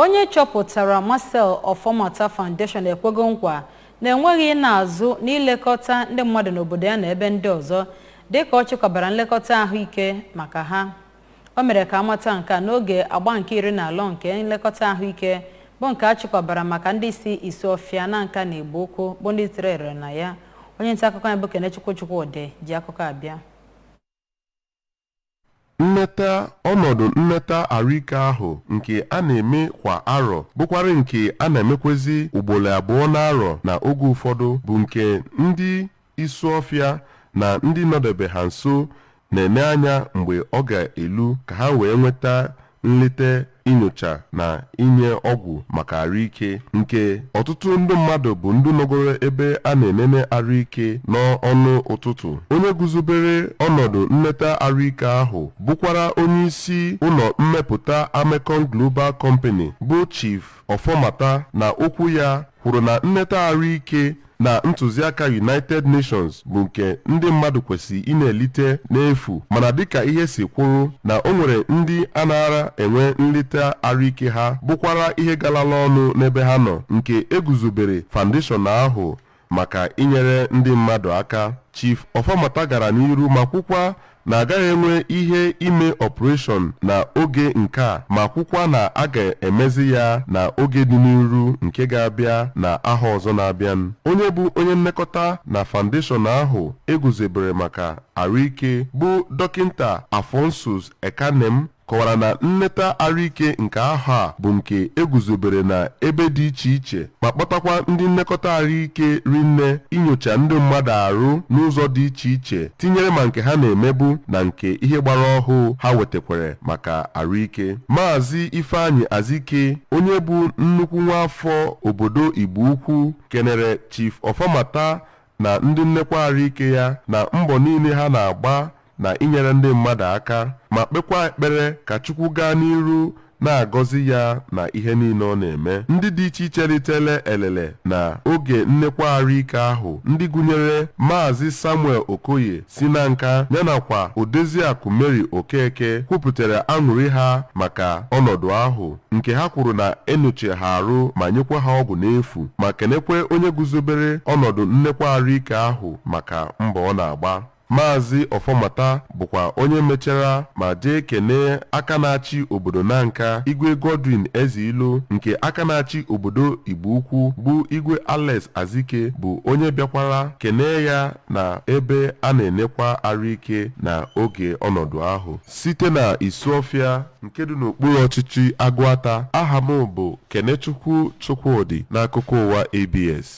Onye chọpụtara Marcel Ofomata Foundation ekwego nkwa na enweghị na-azụ n'ilekọta ndị mmadụ n'obodo ya na ebe ndị ọzọ, dịka ọ chịkọbara nlekọta ahụike maka ha. O mere ka amata nke a n'oge agba nke 14 nke nlekọta ahụike, bụ nke a chịkọbara maka ndị si Isuọfịa na Nka na Igbo Ukwu, bụ ndị tere ere na ya. Onye nta akụkọ anyị bụ Kenechukwu Chukwudị ji akụkọ abịa. Nleta ọnọdụ nleta arụike ahụ nke a na-eme kwa arọ, bụkwara nke a na-emekwezi ugboro abụọ n'arọ na oge ụfọdụ, bụ nke ndị Isuọfịa na ndị nọdebe ha nso na-ene anya mgbe ọ ga-elu ka ha wee nweta nleta, inyocha na inye ọgwụ maka arụike, nke ọtụtụ ndị mmadụ bụ ndị nọgoro ebe a na-enene arụike n'ọnụ ụtụtụ. Onye guzobere ọnọdụ nleta arụike ahụ, bụkwara onye isi ụlọ mmepụta Amecon Global Company, bụ Chief Ofomata, na okwu ya kwuru na nleta arụike na ntụziaka United Nations bụ nke ndị mmadụ kwesịrị ị na-elite n'efu, mana dịka ihe si kwụrụ na o nwere ndị a nara enwe nleta arụike ha, bụkwara ihe galala ọnụ n'ebe ha nọ, nke eguzobere foundation ahụ maka inyere ndị mmadụ aka. Chief Ofomata gara n'iru ma kwukwa na agaghị enwe ihe ime operation na oge nke a, ma kwukwa na a ga-emezi ya na oge dị n'iru nke ga-abịa na aha ọzọ na-abịa. Onye bụ onye nlekọta na foundation ahụ eguzobere maka arụike, bụ Dọkịta Alphonsus Ekanem, kọwara na nleta arụike nke ahụ a bụ nke eguzobere na ebe dị iche iche, ma kpọtakwa ndị nlekọta arụike rinne inyocha ndị mmadụ arụ n'ụzọ dị iche iche, tinyere ma nke ha na-emebu na nke ihe gbara ọhụụ ha wetakwere maka arụike. Maazị Ifeanyị Azike, onye bụ nnukwu nwaafọ obodo Igbo Ukwu, kenere Chief Ofomata na ndị nlekwa arụike ya na mbọ niile ha na-agba na inyere ndị mmadụ aka, ma kpekwa ekpere ka Chukwu gaa n'iru na-agọzi ya na ihe niile ọ na-eme. Ndị dị iche iche ritele elele na oge nnekwa arụike ahụ, ndị gụnyere Maazị Samuel Okoye si na Nka, yanakwa Odoziakụ Mary Okeke, kwupụtara aṅụrị ha maka ọnọdụ ahụ nke ha kwuru na enyocha ha arụ ma nyekwa ha ọgwụ n'efu, ma kenekwe onye guzobere ọnọdụ nnekwa arụike ahụ maka mbọ ọ na-agba. Maazị Ofomata bụkwa onye mechara ma jee kenee aka na-achị obodo Nanka, Igwe Godwin Ezeilo, nke aka na-achị obodo Igbo Ukwu, bụ Igwe Alex Azike, bụ onye bịakwara kenee ya na ebe a na-enekwa arụike na oge ọnọdụ ahụ. Site na Isuọfịa nke dị n'okpuru ọchịchị Agụata, aha m bụ Kenechukwu Chukwudị, n'akụkọ ụwa ABS.